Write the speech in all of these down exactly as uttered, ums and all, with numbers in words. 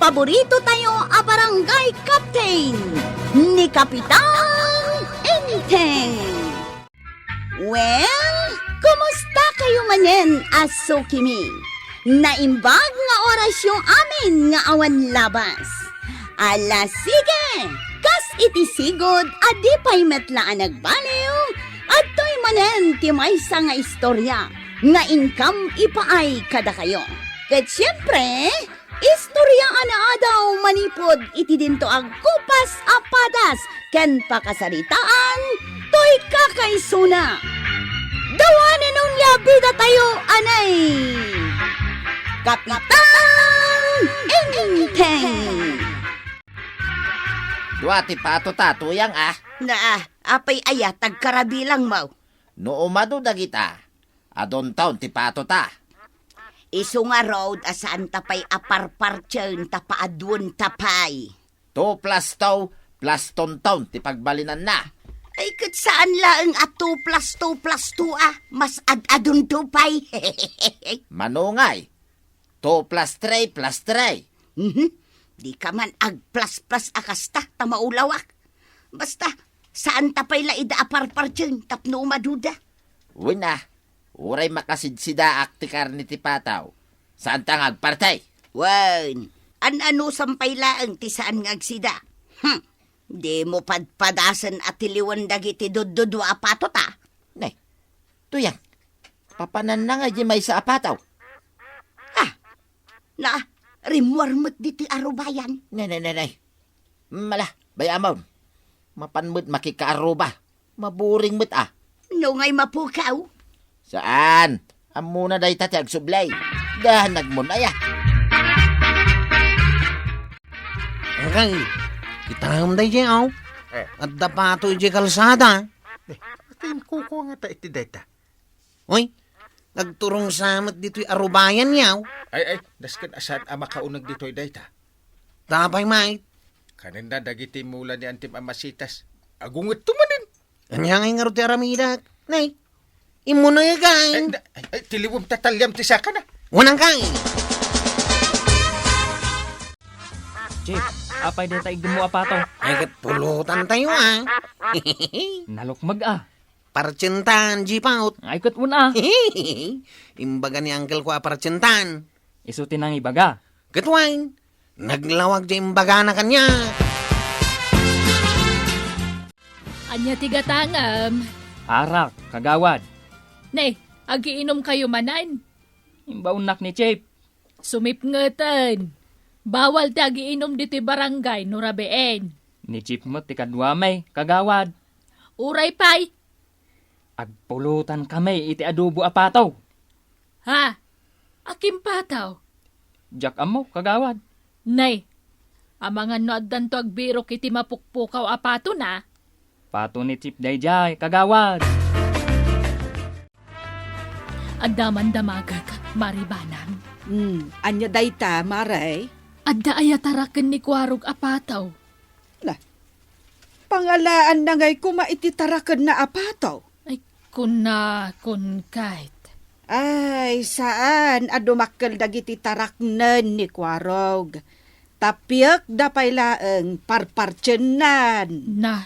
paborito tayo a barangay captain, ni Kapitan Enteng. Well, kumusta kayo manen a sukimi? Naimbag nga orasyo amin nga awan labas. Ala, sige! Kas iti sigud a di pay met la a nagbaliw, adtoy manen ti maysa nga istorya nga inkam ipaay kadakayo. Ket siempre, istorya a naadaw manipud iti dinto a gupas a padas ken pakasaritaan toy kakaisuna. Dawanen unay a bidatayo, anay! Kapitan Enteng! Dua ti pato ta, Tuyang, a. Na, apay aya, tagkarabilangmo? No umadu dagita, aduntaon ti pato ta. Isu ngarud a saan ta pay a parpartien ta paaduenta pay. Two plus two plus tunton ti pagbalinanna. Ay, ket saan laeng a two plus two plus two a, mas ad-adunto pay. Manungay, two plus three plus three. Mhm. Di ka man agplas-plas a kasta, ta maulawak. Basta, saan ta pay la ida a parpartien tapno umaduda. Wen a, uray makasidsidaak ti karne ti pataw, saan ta nga agparti? Wen, an-anusam pay laeng ti saan nga agsida. Hmm. Dimo padpadasen a tiliwen dagiti duddudua a pato ta. Nay, Tuyang, papananna nga di maysa a pataw. Ah, na, rimmuar met ditoy arubayan. Nay, nay, nay, nay. Mala, bay-amon. Mapan met makikaaruba. Maburing met a. No ngay mapukaw? Saan? Ammona dayta ti agsublay. Danagmon aya. Angkay, kitaem daydiay, aw. Eh. Adda pato idiay kalsada. Eh, ati, inkukuangata iti dayta. Hoy, nagturong sa met ditoy arubayan, yaw. Ay, ay, nasken a saan a makauneg ditoy dayta. Tapay, mait. Kanenna dagiti mula ni Antim a masitas. Agungetto manen. Ania ngay ngarud ti aramidek? Nay, immunay, kay. Ay, na-, ay, ay, tiliwem ta taliam ti sakana. Unang, kay. Chief, apay dayta iggemmo a pato? Ay, ket pulutan tayo, a. Nalukmeg, a. Partientan, Jipaut. Ay, ket wen, a. Imbaga ni uncle ko a partientan. Isu ti nangibaga. Ket wen, naglawag ti imbagana kaniak. Ania ti gatangem? Arak, kagawad. Ne, agiinom kayo manen? Imbaonnak ni Chief. Sumipngeten. Bawal ti agiinom ditoy barangay no rabeen. Ni Chief met ti kaduami, kagawad. Uray pay. Agpulutan kami iti adobo a pato. Ha? Akin pato? Diak ammo, kagawad. Nay, amangan no addanto agbirok iti mapukpukaw a pato na? Pato ni Chief daydiay, kagawad. Adda man damagek, Mare Banam. Hmm, ania dayta, Mare? Adda aya taraken ni Kuarog a pato? Na, pangalaanna ngay koma iti tarakenna a pato? Ay, kunakon ket. Ay, saan a dumakkel dagiti taraknen ni Kuarog. Tapiekda pay laeng parpartiennan. Na,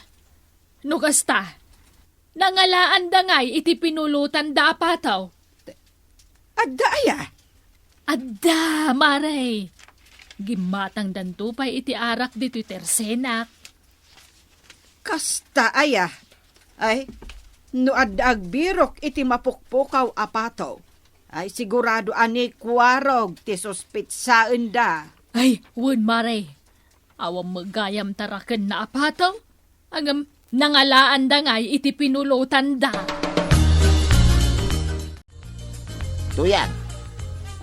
no kasta, nangalaanda ngay iti pinulotanda a pato? Adda aya? Adda, Mare. Gimmatangdanto pay iti arak ditoy tersenak. Kasta aya? Ay, no adda agbirok iti mapukpukaw a pato, ay sigurado a ni Kuarog ti suspetsaenda. Ay, wen, Mare. Awan met gayam tarakenna a pato, ngem nangalaanda ngay iti pinulotanda. Tuyang,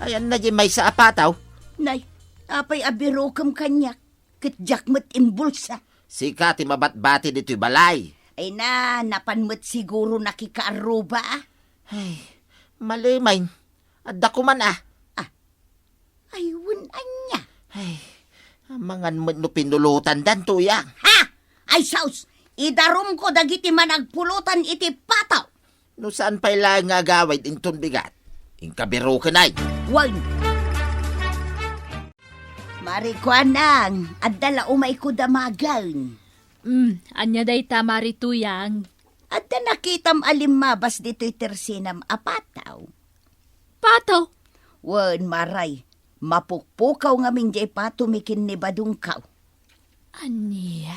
ayanna diay maysa a pato? Nay, apay a birokem kaniak, ket diak met imbulsa. Sika ti mabatbati ditoy balay. Ay na, napan met siguro nakikaarruba, a. Ay, malemay. Adda koman, a. Ah, Ay, wen ania? Ay, amangan met no pinulotandan, Tuyang. Ha? Ay, sus! Idarumko dagiti managpulotan iti pato. No saan pay laeng nga agawid inton bigat, inka biroken ay. Wen. Mari Kuanang, adda la umayko damagen. Mm, ania dayta, Mari Tuyang? Adda nakitam a limmabas ditoy tersenam a pataw. Pataw? Wen, Maray, mapukpukaw ngamin jay pato mi ken ni badongkaw. Ania?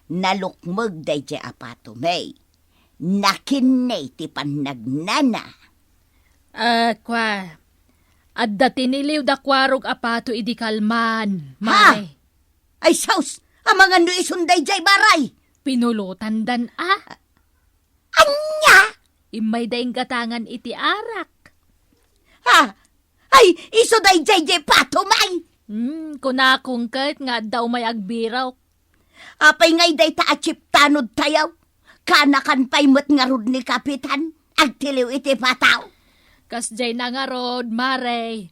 Nalukmeg dayjay a pato mi. Nakinni ti pannagnana. Ah, kua, adda tiniliw da Kuarog a pato idi kalman, Ha? Maray. Ay, sus! Amangan no isun dayjay, Maray! Pinulotandan, a? Ania? Immayda inggatangan iti arak. Ha? Ay, isu dayjay jay pato, May! Hmm, kunakon ket nga adda umay agbirok. Apay ngay dayta a chiptanod tayo? Kanakan pay met ngarud ni Kapitan, agtiliw iti pataw. Kasjay na ngarud, Maray.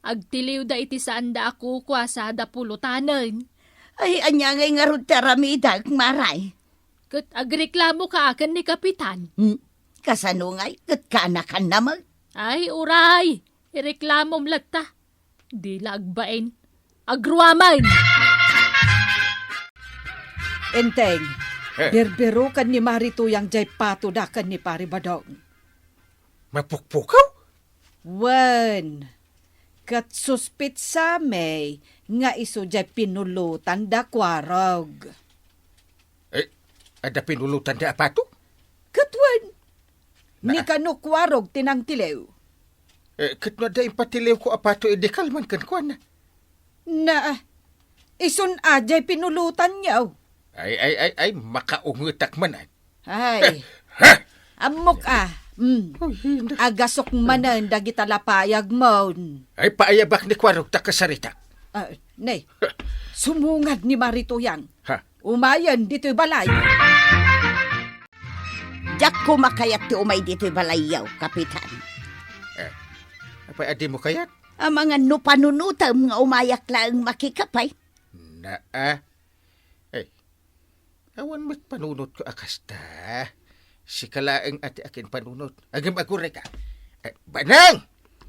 Agtiliwda iti saanda a kukua sada pulotanen. Ay, ania ngay ngarud ti aramidek, Maray? Ket agreklamo ka aken ni Kapitan. Hmm? Kasano ngay? Ket kanakan na met. Ay, uray! Ireklamom latta. Di la agbain. Agruaman! Enteng, Eh. Birbiruken ni Mari Tuyang jay pato da ken ni Pari Badong. Mapukpukaw? Wen, ket suspitsami nga isu jay pinulotan da Kuarog. Eh, adda pinulotan da a pato? Ket wen, Naa. Ni kano Kuarog ti nangtiliw. Eh, ket no adda impatiliwko a pato idi kalman kenkuana? Naa, isun a jay pinulotanyo. Ay, ay, ay, ay, makaungetak manen. Ay. Ha? Ammok a. Mm. Ay, hindi. Agasok manen dagita lapayagmon. Ay, paayabak ni Kuarog ta kasaritak. Ah, ne. Sumungad ni Mari Tuyang. Ha? Umayen ditoy balay. Diak koma kayat ti umay ditoy balayyo, Kapitan. Eh, apay a dimo kayat? Amangan no panunotem nga umayak laeng makikape. Naa. Eh, awan met panunotko a kasta. Sika laeng a ti akin panunot. Agim aguray ka. Eh, Banang!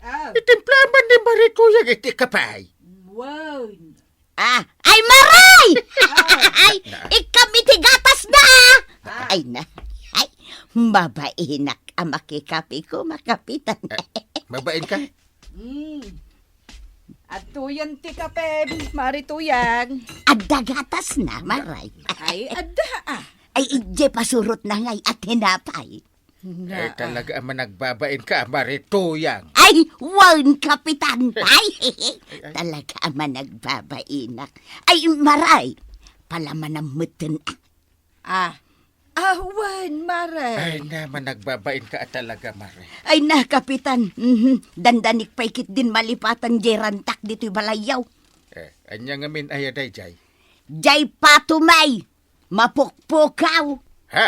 Ah. Itimplaman ni Mari Tuyang iti kape. Wen. Ah, ay, Maray! Ah. Ay, Na, na. Ikkam iti gatas na, ah! Ah. Ay, na. Ay, mabainak a makikape ko, makapitan. Eh, mabain ka? Mm. Adtoyen ti kape, Mari Tuyang. Adda gatas na, Maray. Ay, adda, ah. Ay, ijay pasurot na ngay a tinapay. Nga, Ay, ah. Talaga a managbabain ka, Mari Tuyang. Ay, wen, Kapitan. Ay, Ay, ay. Talaga a managbabainak. Ay, Maray, palamanam metten, ah. Ah. Ah, wen, Maray. Ay, na, managbabain ka talaga, Maray. Ay, na, Kapitan. Mhm. Dandanik pay ketdin malipatan jay rantak ditoy balayyo. Eh, ania ngamin aya dayjay? Jay pato, May. Mapukpukaw. Ha?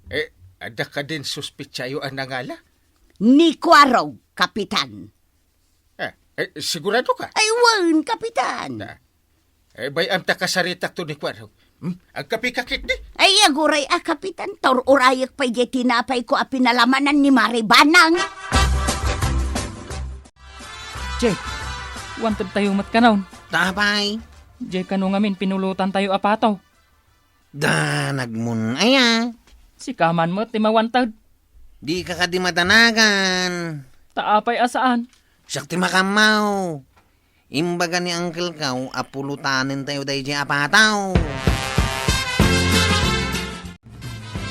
Eh, adda kadin suspitsayo a nangala? Ni Kuarog, Kapitan. Eh, eh, sigurado ka? Ay, wen, Kapitan. Ah. Eh, bay-am ta kasaritak to ni Kuarog. Hmm? Agkape ka ketdi? Ay, aguray a, Kapitan. Ta ur-urayek pay jay tinapay ko a pinalamanan ni Mari Banang. Che, wanted tayo met kanon. Tapay. Jay kano ngamin pinulotan tayo a pato. Danagmon aya. Sika man met ti mawanted. Dika kadi madanagan. Ta apay a saan? Siak ti makammaw. Imbaga ni Uncle Kaw a pulotanen tayo dayjay a pataw.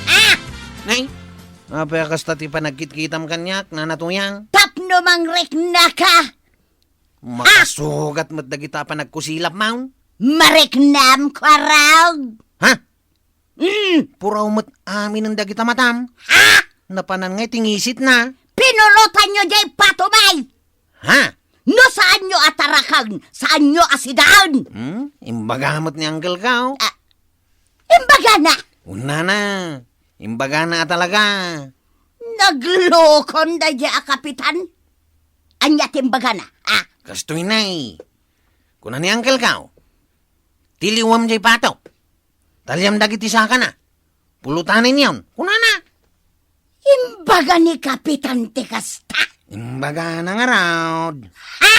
Ah! Nay, apay a kasta ti panagkitkitam kaniak, Nana Tuyang? Tapno mangriknaka! Makasugat met dagita a panagkusilap, maw? Mariknam, Kuarog! Ha? Mm. Puraw met aminen dagita matam. Ha? Napanan ngay ti ngisitna. Pinulotanyo jay pato, May! Ha? No saanyo a taraken, saanyo a sidaen. Hmm? Imbaga met ni Uncle Kaw. Ah, imbagana. Unana. Imbagana a talaga. Naglokon dayjay a Kapitan. Ania ti imbagana? Ah. Kastoy, Nay. Kuna ni Uncle Kaw, tiliwem jay pato. Taliam dagiti sakana. Pulotanenyon, kunana. Imbaga ni Kapitan ti kasta. Imbagana ngarud. Ha?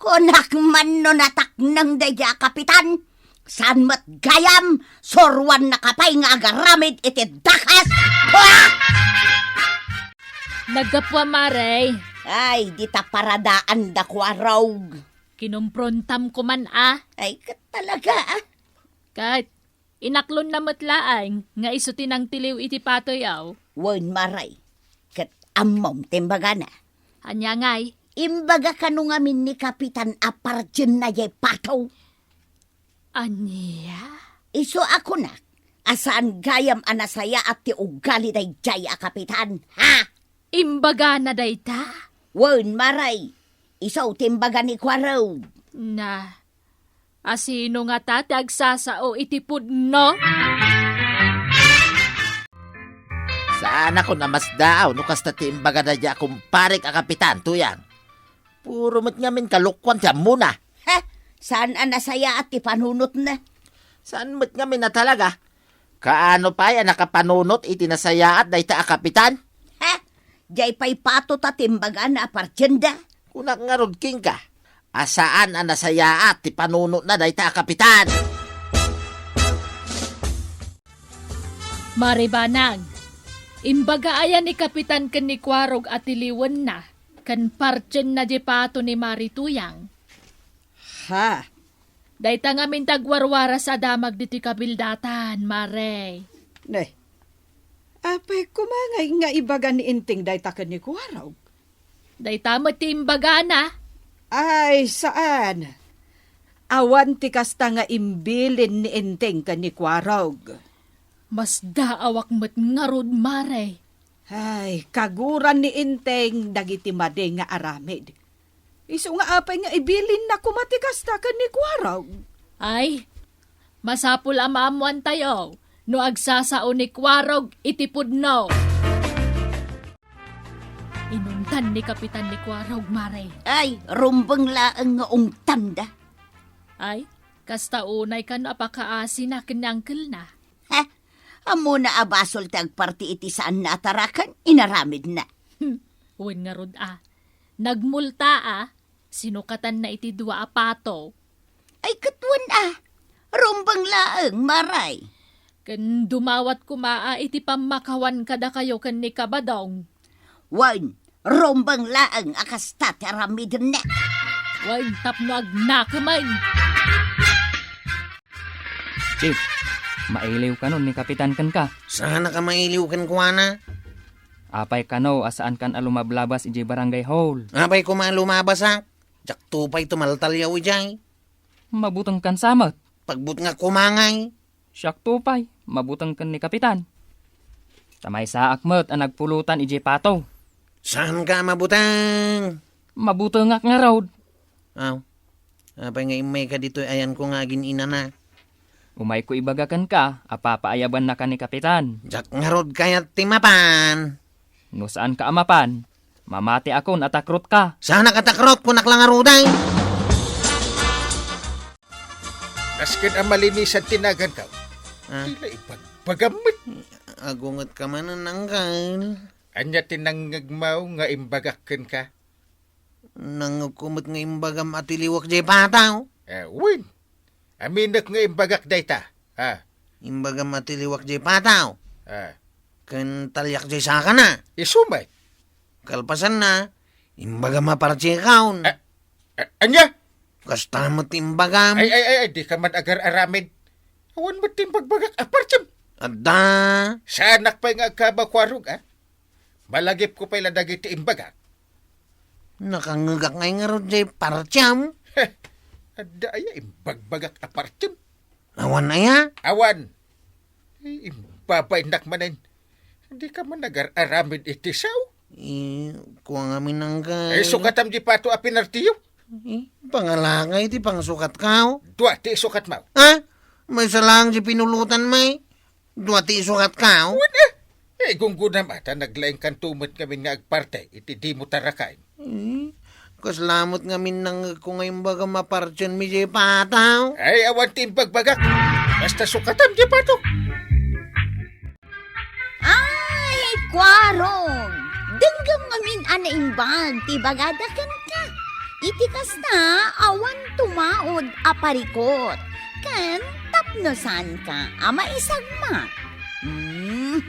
Kunak man no natakneng daydi a kapitan, saan met gayam, suruannaka pay nga agaramid iti dakes. Pua! Naggapuam, Mare. Ay, dita paradaanda, Kuarog. Kinumprontam koman, a. Ay, ket talaga, a. Ket inaklonna met laeng nga isu ti nangtiliw iti patoy, aw? Wen, Mare. Ket ammom ti imbagana. Ania ngay? Imbaga kano ngamin ni Kapitan a partienna jay pato. Ania? Isu a kunak a saan gayam a nasayaat ti ugali dayjay a kapitan, ha? Imbagana dayta? Wen, Mare. Isu ti imbaga ni Kuarog. Na, a sino ngata ti agsasao iti pudno? Saanakon a masdaaw no kasta ti imbaga daydi a kumparek a kapitan, Tuyang. Puro met ngamin kalokuan ti ammona. Ha? Saan a nasayaat ti panunotna? Saan met ngamin a talaga? Kaano pay a nakapanunot iti nasayaat dayta a kapitan? Ha? Jay pay pato ta ti imbagana a partienda? Kunak ngarud kenka a saan a nasayaat ti panunotna dayta a kapitan. Mare Banag, imbaga aya ni Kapitan ken ni Kuarog a tiliwenna ken partienna di pato ni Mare Tuyang? Ha? Dayta ngamin ti agwarwaras a damag ditoy kabildatan, Mare. Ne, apay koma ngay nga ibaga ni Enteng dayta ken ni Kuarog? Dayta met ti imbagana. Ay, saan. Awan ti kasta nga imbilin ni Enteng ken ni Kuarog. Masdaawak met ngarud, Mare. Ay, kaguran ni Enteng dagiti madi nga aramid. Isu nga apay nga ibilinna koma ti kasta ken ni Kuarog? Ay, masapul a maammoantayo no agsasao ni Kuarog iti pudno. Inungtan ni Kapitan ni Kuarog, Mare. Ay, rumbeng laeng nga ungtanda. Ay, kasta unay kano a pakaasina ken ni angkelna. Ha? Ammona a basol ti agparti iti saanna a taraken, inaramidna. Hmm, wen ngarud a. Nagmulta a, sinukatanna iti dua a pato. Ay, ket wen a. Rumbeng laeng, Mare. Ken dumawat koma a iti pammakawan kadakayo ken ni Kabadong. Wen, rumbeng laeng a kasta ti aramidenna. Wen, tapno agnakemen. Chief, mailiw kano ni Kapitan kenka? Saanak a mailiw kenkuana. Apay kano a saankan a lumablabas idiay barangay hall? Apay koma a lumabasak? Diakto pay tumaltaliaw idiay. Mabutengkan sa met? Pagbutengak koma ngay. Siakto pay, mabutengken ni Kapitan. Ta maysaak met a nagpulutan idiay pato. Saanka a mabuteng? Mabutengak ngarud. Aw, apay nga immayka ditoy ayanko nga agin-inana? Umayko ibaga kenka a papaayabannaka ni Kapitan. Diak ngarud kayat ti mapan. No saanka a mapan, mamatiakon a takrotka. Saanak a takrot, kunak la ngarud ay. Nasken a malinisan ti nagankaw. Ah. Dina ibagbagam met. Agungetka manen, anggal. Ania ti nangngegmo nga imbagak kenka? Nangngegko met nga imbagam a tiliwek jay pataw. Eh, wen. Aminek nga imbagak dayta. Ah. Imbagam a tiliwek jay pataw. Ah. Ken taliak jay sakana. Isu met. Kalpasanna, imbagam a partikon. Ah, ah, ania? Kasta met ti imbagam. Ay, ay, ay, ay, dika man agar-aramid. Awan met ti imbagbagak a partim. Adda. Saanak pay nga agkabakuarog, ah? Malagipko pay la dagiti imbagak. Nakangngegak ngay ngarud jay partiam. Heh, adda aya imbagbagak a partiam? Awan aya? Awan. Ay, imbabainnak manen. Dika man agar-aramid iti sao? Eh, kua ngamin anggal. Ay, sukatam di pato a pinartiyo. Eh, pangalangay ti pangsukatkaw. Dua ti isukatmo. Ah? Maysa lang di pinulutan may. Dua ti isukatka, oh. Wen, eh. Eh, gunggonam a ta naglaingkanto met ngamin nga agparte iti dimo tarakaen. Hmm, kasla met ngamin nangngegko nga imbagam a partenmi jay pataw. Ay, awan ti imbagbagak. Basta sukatam jay pato. Ay, Kuarog! Denggem ngamin a naimbag ti bagada kenka. Iti kasta, awan tumaud a parikut, ken tapno saanka a maisagmak. Mhm.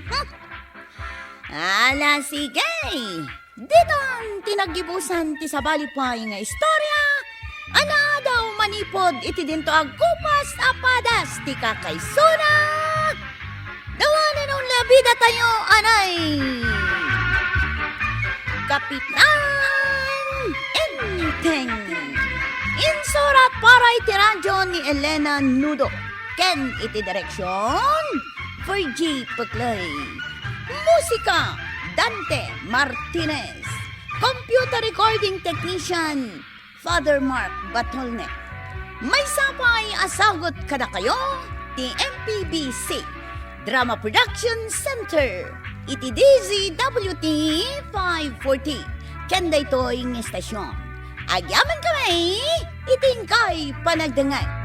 Ala, sige! Ditan ti naggibusan ti sabali pay nga istorya a naadaw manipud iti dinto agkupas a padas ti kakaisuna. The one and only bida tayo, anay! Kapitan Enteng. Insurat para iti radyo ni Elena Nudo. Ken iti direksyon, Fergie Peclay. Musika, Dante Martinez. Computer recording technician, Father Mark Batolne. Maysa pay a sagut kadakayo ti M P B C Drama Production Center iti D Z W T five forty. Ken daytoy nga istasyon, agyamankami iti inkay panagdengngeg.